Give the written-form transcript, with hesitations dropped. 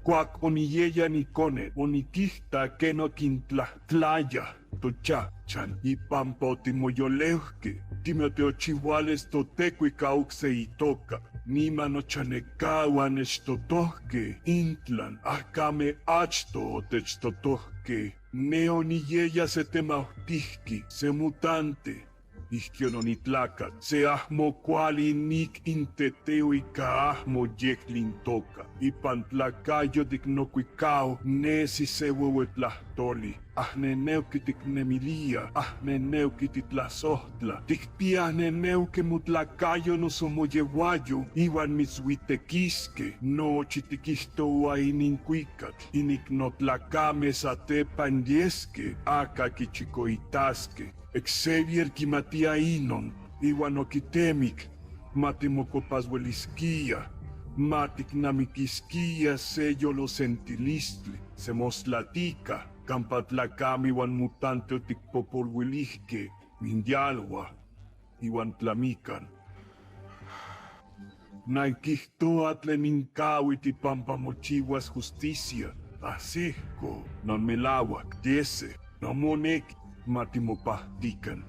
Cuac oniyeya nicone, oniquihta quen oquintlahtlaya tochachan ipampa otimoyoleuque. Timoteochihuales Toteco ica ocse itoca. Nima nochanecahua nechtotohque. Intlan ajcame achto otechtotohque. Ne oniyeya se temautijqui, se mutante. Ijquion onitlacat, se ahmo cuali nic inteteo ica ahmo yectlintoca. Ipan tlacayo ticnocuicao, nesi se huehuetlahtoli. Ahneneuqui ticnemilia, ahneneuqui titlasohtla. Ticpia ahneneuqui motlacayo noso moyehuayo, iuan mitzhuitequisque. Nochi tiquihtohua inin cuicatl, inicnotlacame satepan yesque, aca quichicoitasque. Xavier quimatia inon, iuan oquitemic, matimocuapashuelisquía, maticnamiquisquía se yolosentilistli, se mostlatica, campa tlacame iuan mutante oticpopoluilijque, inyalhua, iuan tlamican. Naiquihtoa tlen incahuitl ipampa mochihuas justicia, ajsejco, non melahuac, yese, no monequi matimopahtican.